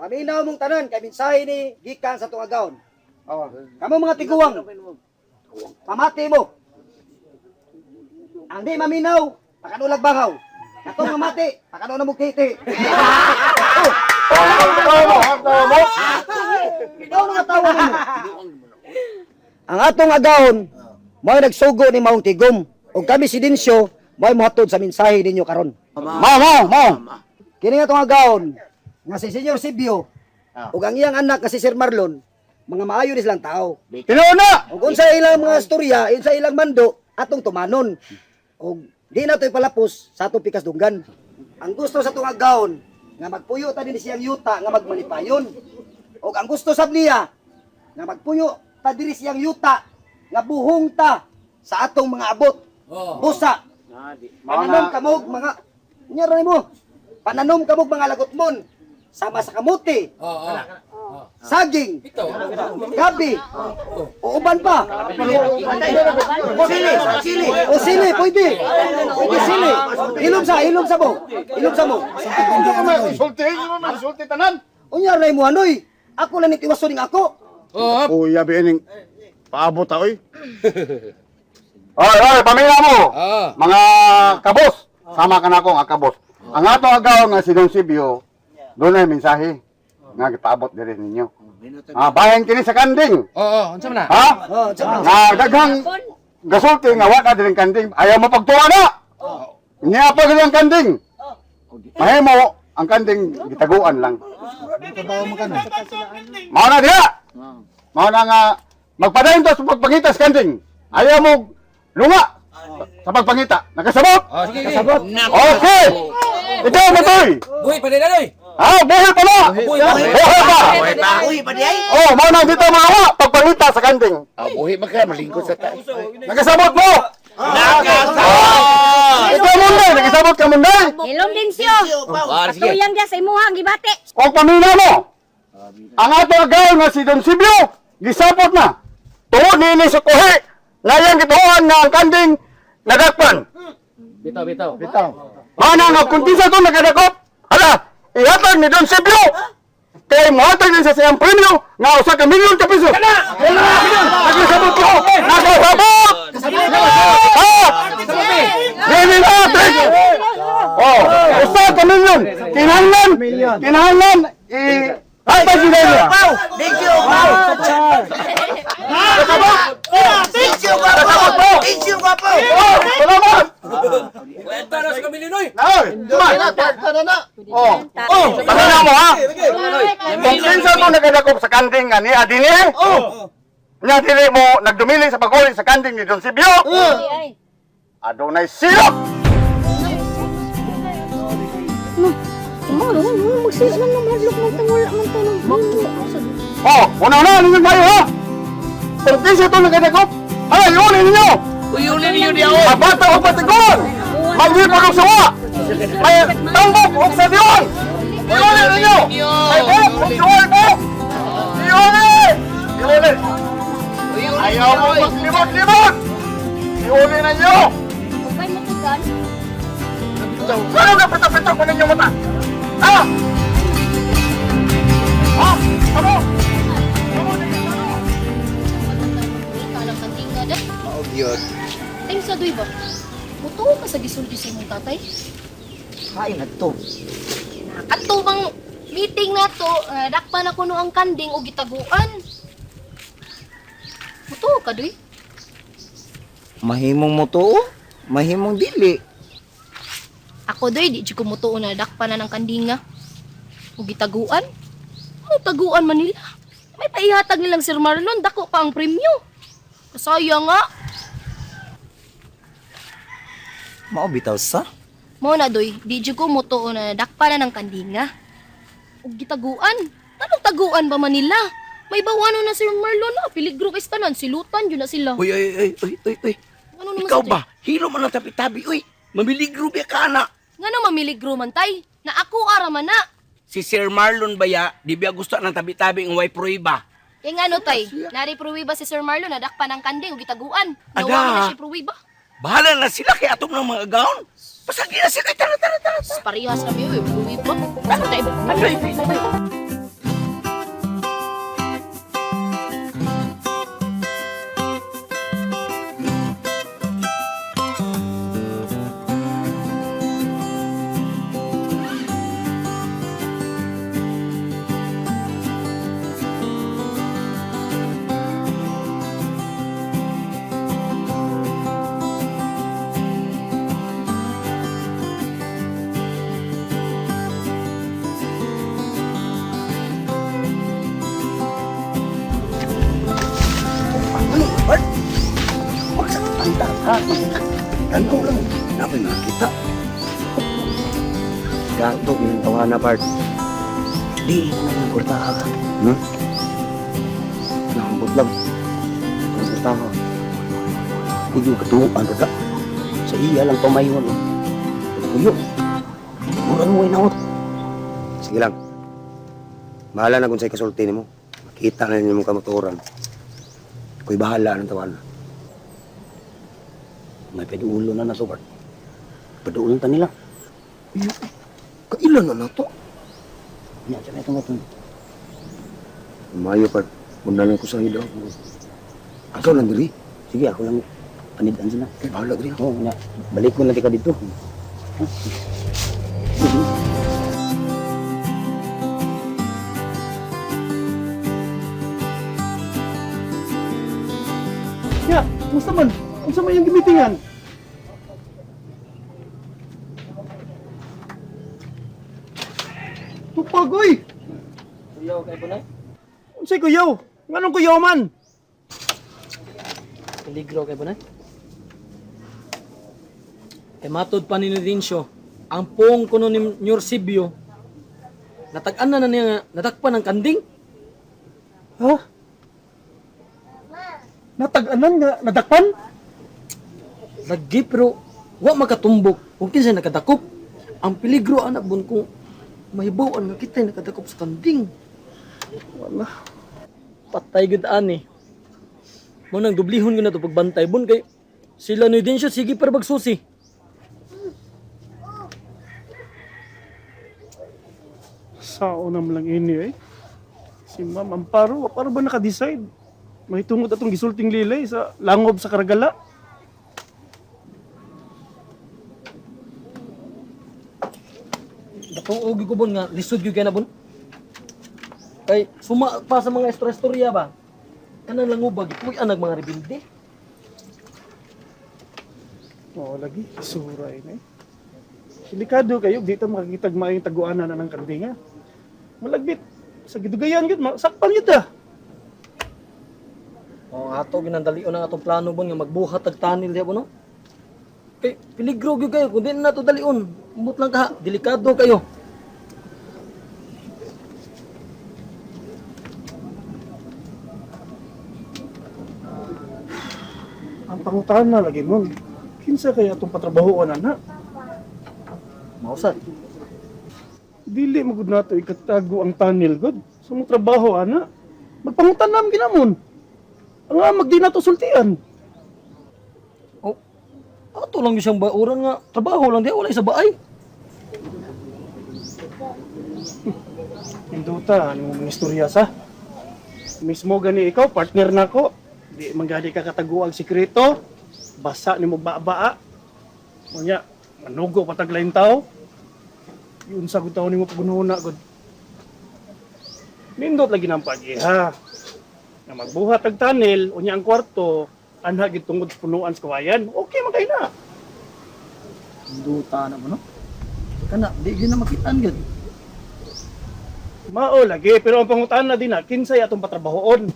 Paminaw mong tanan kay mensahe ni gikan sa atong agawon. Oh. Kamo mga tiguang. Pamati mo. Ang di maminaw, pakanulag bangaw. Katong mamati, pakano na mo kiti. Tawa mo, tawa mo. Ikaw nga tawa mo. Ang atong agawon, mao nagsugo ni Maong Tigom. Ug kami si Dinsyo, mao mohatod sa mensahe ninyo karon. Mao, mao, mao. Kini nga atong agawon nga si Senyor Sibyo ug ang iyang anak nga si Sir Marlon, mga maayo ni silang tao. Tinuod na. Ug unsa ilang mga istorya, unsa ilang mando atong tumanon. Ug di na to ipalapos sa atong pikas dunggan. Ang gusto sa atong agawon nga magpuyo ta dinhi siyang yuta nga magmalipayon. Ug ang gusto sab niya nga magpuyo ta diri siyang yuta nga buhong ta sa atong mga abot. Busa. Pananom kamog mga unya ra nimo. Pananom kamog mga lagotmon sama sa kamote, saging, gabi, o uban pa. Sili, sili. O sili, pwede. Pwede sili. Hilom sa mo. Hilom sa mo. Unsa ka may insulti, unsa ka may insulti tanan. Unya ra mo anoy. Ako lang ni tiwason ning ako. Kuya bining paabot ta oy. Oy, oy, pamilya mo. Mga kabos, sama ka na ako nga kabos. Ang ato agaw nga si Don Sibyo, doon ay mensahe nga gipaabot diri ninyo. Ah, bahin kini sa kanding. Oo, unsa man na? Ha? Oh, tsaka. Nga daghang gasulti nga wa na diring kanding, ayaw mo pagtuwa na. Niya pa gid ang kanding. Mahimo ang kanding gitaguan lang. Mao na diha. Mao na nga magpadayon ta sa pagpangita sa kanding. Ayaw mo lunga sa pagpangita. Nakasabot? Oh, sige, sige. Okay. Ikaw matoy. Buhi pa din anoy. Ha, buhay pa na. Buhi pa. Buhay pa. Uy, pa di ay. Oh, mao na dito mga wa pagpangita sa kanding. Ah, buhi man ka, malingkod sa taas. Nakasabot mo. Nakasabot. Ikaw munday, nakasabot ka munday. Hilom din siyo. Ah, sige. Katuyang diya sa imuha ang gibati. O pamilya mo. Ang ato agaw nga si Don Sibyo, gisapot na. Tuod niini sa kuhi, ngayang gituohan nga ang kanding nadakpan. Bitaw, bitaw. Bitaw. Mana nga kung kinsa to nakadakop, hala, ihatag ni Don Sibyo. Kay mohatag din sa siyang premyo nga usa ka milyon ka piso. Nakasabot ko! Nakasabot! Ha? Dili na, thank you. Oh, usa ka milyon. Kinahanglan, kinahanglan i hatag sila niya. Pau, thank you, Pau. Thank you, Guapo. Thank you, Guapo. Oh, salamat. Kwenta na sa kamilyon oy. Ay, tuman. Oh, oh, pamilya mo ha. Kung kinsa mo nagadakop sa kanding nga ni adini, oh. Nya dili mo nagdumili sa paguli sa kanding ni Don Sibyo. Ay. Adunay silok. Maro, magsiyo lang ng madlok ng tangula man to ng Oh, una-una ninyo kayo ha. Kung kinsa ito nagadakop, ay, iunin ninyo. Uyunin ninyo diya, oh. Mabata o patigon! Maglipod og suwa! May tambok og sa diyon! Iunin ninyo! May buhok og suway mo! Iunin! Iunin! Ayaw mo maglimot-limot! Iunin ninyo! Upay mo tugan. Sino ka pito-pito ko ninyo mata? Ha? Ha? Ano? Kalang kandinga da. Mao gyud. Ting sa duy ba? Mutuo ka sa gisulti sa imong tatay? Kain na to. Adto bang meeting nato, dakpan ako no ang kanding og gitaguan. Mutuo ka duy? Mahimong mo to, mahimong dili. Ako doy di jud ko mutuo na dakpan na ng kandinga. Ug gitaguan. Ang taguan man nila. May paihatag nilang Sir Marlon, dako pa ang premyo. Kasaya nga. Mao bitaw sa. Mo na doy, di jud ko mutuo na dakpan na ng kandinga. Ug gitaguan. Tanong taguan ba man nila? May bawano na Sir Marlon na, piligro kay tanan, silutan yun na sila. Uy, uy, uy, uy, uy, uy. Ano naman Ikaw sa ba? Hilo man ang tabi-tabi, uy. Mamiligro biya ka na. Nga na mamiligro man tay, na ako ara man na. Si Sir Marlon baya, di biya gusto ng tabi-tabi ng way pruiba. Kaya nga no tay, nari pruwiba si Sir Marlon na dakpan ang kanding ug gitaguan. Ada. Nawa man na siya pruwiba. Bahala na sila kay atong ng mga gown. Pasagi na sila. Tara, tara, tara. Parehas kami uy, pruwiba. Sa tay. Ano, Ha? Tanaw lang. Napay makita. Gato, yung tawana part. Di na nang kurtaha ka. Nahambot lang. Ang kurtaha. Hindi katuan ka. Sa iya lang pamayon. Puyo. Murang mo inaot. Sige lang. Bahala na kung sa'y kasulti nimo. Makita na ninyo mong kamotoran. Ako'y bahala ng tawana. May padulo na na to, Bart. Padulo ta nila. Kailan na na to? Nya, siya na itong. Mayo, Bart. Muna lang ko sa hilaw. Ikaw lang diri. Sige, ako lang. Panidan sila. Kay bahala diri. Oo, nya. Balik ko na di ka dito. Ya, kumusta man? Unsa man yung gimitingan? Tupag, oy! Kuyaw kay Bunay. Unsay kuyaw? Nganong kuyaw man? Peligro kay Bunay. Kay matod pa ni Nudencio, ang puong kuno ni Nursibio, natag-an na na niya nga, natakpan ng kanding. Ha? Natag-anan nga nadakpan? Lagi pero wa makatumbok kung kinsay nakadakop. Ang peligro anak bun kung mahibaw-an nga kita'y nakadakop sa kanding. Wala. Patay gud ani. Mo nang dublihon gyud na to pagbantay bun kay sila ni din siya sige para bagsusi. Sao naman lang ini eh. Si Ma'am Amparo, paano ba naka-decide? May tungod atong gisulting lilay sa langob sa karagala. Dako og ko bun nga lisod gyud kay na bun. Kay suma pa sa mga istorya-istorya ba. Kanang langubag puy anag mga rebelde. Oo, lagi. Isura yun eh. Delikado kayo, di ta makakitag maayong taguanan na ng kandinga. Malagbit. Sa gidugayan yun, sakpan yun ah. Oh, ato ginandalion ang atong plano bon nga magbuhat tag tunnel diha bon no. Kay peligro gyud kayo kung di na nato dalion. Umot lang ka, delikado kayo. Ang pangutan na lagi mo. Kinsa kaya atong patrabahoan na? Mausad. Dili magud nato ikatago ang tunnel god. Sa mong trabaho ana. Magpangutan nam ginamon. Ang amag di nato sultian. Oh, ato lang yung siyang bauran nga trabaho lang diha wala sa baay. Induta, ano mo mga istorya sa? Mismo gani ikaw, partner na ko. Di manggali ka kataguag sikreto. Basa ni mo baa. Unya, manugo pataglain tao. Yun sa gud tao nimo pagununa gud. Nindot lagi ng pag-iha. Nga magbuhat og tunnel, unya ang kwarto, anha gid tungod sa punuan sa kawayan. Okay man kay na. Duta na mo no. Kana di gyud na makitaan gyud. Mao lagi, pero ang pangutan na din na kinsay atong patrabahoon.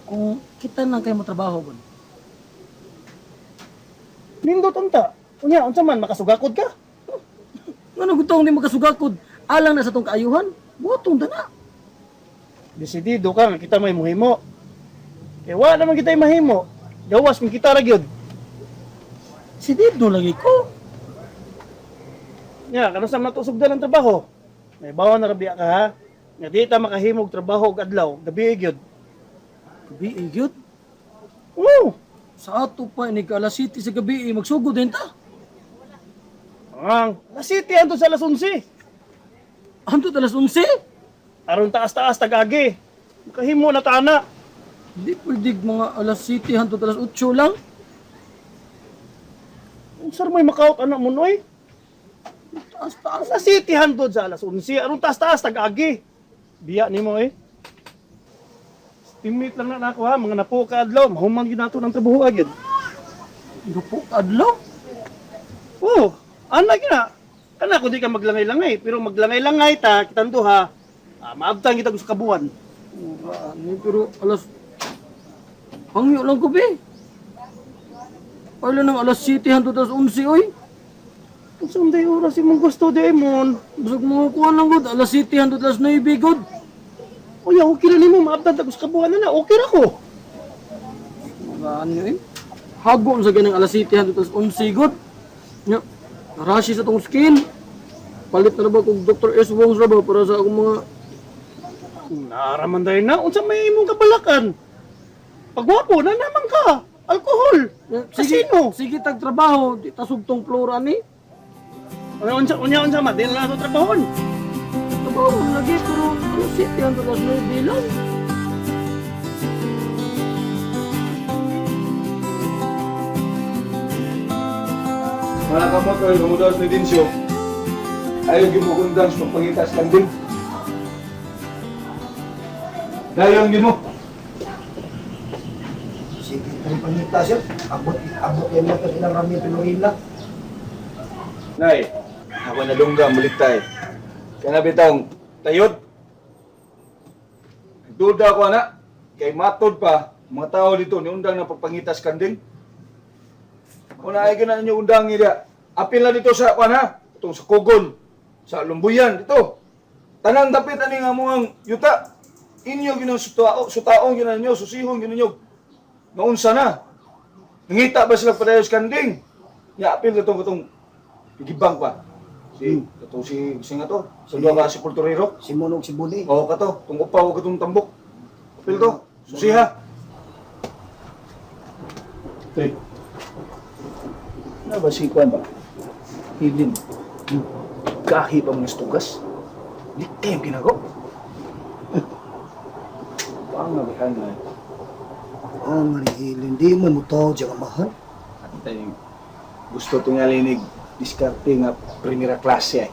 Kung kita lang kayo mo trabaho bon. Nindot unta. Unya unsa man makasugakod ka? Ngano gud di makasugakod? Alang na sa tong kaayuhan, buhaton ta na. Desidido ka nga kita may muhimo. Kay wa naman kita mahimo. Gawas kung kita ra gyud. Sidido lagi ko. Nya, kano sa nato sugdan ang trabaho? May bawa na ra biya ka ha. Nga di ta makahimog trabaho og adlaw, gabi gyud. Gabi eh, gyud. Oo. Sa ato pa ini ka alas 7 sa gabi eh, magsugod din ta. Ang la city andun sa alas 11. Anto alas 11? Aron taas-taas tagagi. Makahimo na ta ana. Hindi pwede mga alas 7 hantod alas 8 lang. Unsa ra may makaut ana mo noy? Taas taas. La city handod sa alas 11. Aron taas-taas tagagi. Biya nimo eh. Estimate lang na nako ha, mga napo ka adlaw, mahuman gyud nato ng trabaho agad. Dupo ka adlaw. Oo, ana gyud na. Kana kung di ka maglangay-langay, pero maglangay-langay ta kitang duha, maabtan kita sa kabuan. Ano, pero alas Hangyo lang ko be. Ay lang alas 7 hangtod alas 11 oy. Unsa day oras imong gusto Damon? Busog mga kuan lang gud, alas 7 hangtod alas 9 gud. Uy, okay ra nimo maabdan tag usa ka buwan na na. Okay ra ko. Mga ano eh. Hago sa ganang alas 7 hangtod alas 11 gud. Nya, rashi sa tong skin. Palit na ba kog Dr. S. Wong ra ba para sa akong mga Naraman day na unsa may imong kabalakan? Pagwapo na naman ka. Alkohol. Sige, Kasino. sige tag trabaho, di tasog tong flora ni. Unya unsa unya unsa man di na lang trabahon. Trabaho lagi pero alas 7 hangtod alas 9 lang. Mga kamot kayo, kumudaos ni Dinsyo. Ayaw gimukundang sa pagpangitas kanding. Dayon gimo. Sige, tayo pangita sir. Abot, abot yan mo ito ilang rami Pilorina. Nay, ako na dongga mulit tay. Kana bitong tayod. Duda ko ana, kay matod pa mga tao dito ni undang na pagpangitas kanding. Una ay gina ninyo undang ida. Apil na dito sa kuan ha, itong sa Kugon, sa Lumbuyan dito. Tanang dapit ani nga mga yuta. Inyo ginang sutao, sutaon gina ninyo, susihon gina ninyo. Naunsa na. Nangita ba sila padayos kanding? Ya apil itong itong gibang pa. Si katong si si nga to, sa duha ka si Kulturero. Si Monog si Buni. Oo kato, tong upaw katong tambok. Apil to, susiha. Tay. Na ba si Kwan ba? Hilin. Gahi pa mga stugas. Di kayo ginago. Paano ba na? Oo nga ni Helen, di mo mo tawag siya mahal. Tay, gusto tingali ni diskarte nga primera klase ay.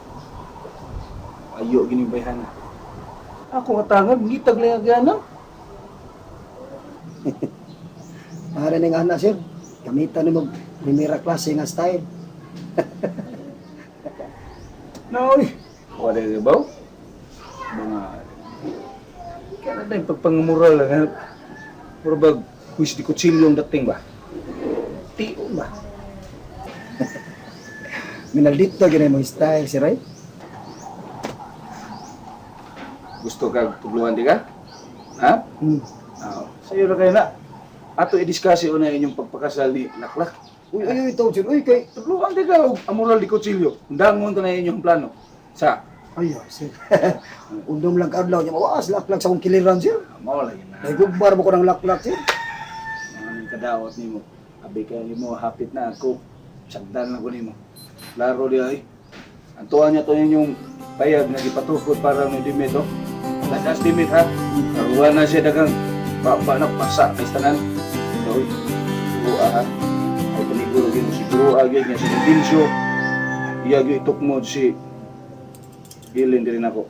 Ayo gini bayhan na. Ako nga tangag, ngitag lang ang gana. Para ning ana sir, gamitan ni mo primera klase nga style. No, eh. Wala ka ba? Mga... Kaya na yung pagpangamural. Ha? Puro ba, huwis di kutsilyo ang dating ba? Tiyo ba? Minaldito gyud mo style sir ay. Gusto ka tugluhan di ka? Ha? Hmm. Ah, sa'yo na kayo na. Ato i-discuss na inyong pagpakasal ni Laklak. Uy, uy, uy, tawag sir. Uy, kay Tugluhan di ka og amoral di kutsilyo. Undangon ta na inyong plano. Sa, Ay, sir. Undong lang kaadlaw niya mawaas laklak sa akong kiliran sir. mao lagi na. Nagugbar mo ko ng laklak sir. Mga kadaot nimo. Abi kay nimo hapit na ako. Sagdan lang ko nimo. Laro di ay. Antuan niya to inyong bayag nga gipatukod para ni Dimit oh. Lakas Dimit ha. Karuan na siya dagang pa na pasa kay tanan. Oy. Buha ha. Ay paniguro gyud si Bro gyud nga si Dinsyo. Iya gyud itukmod si Bilin diri nako.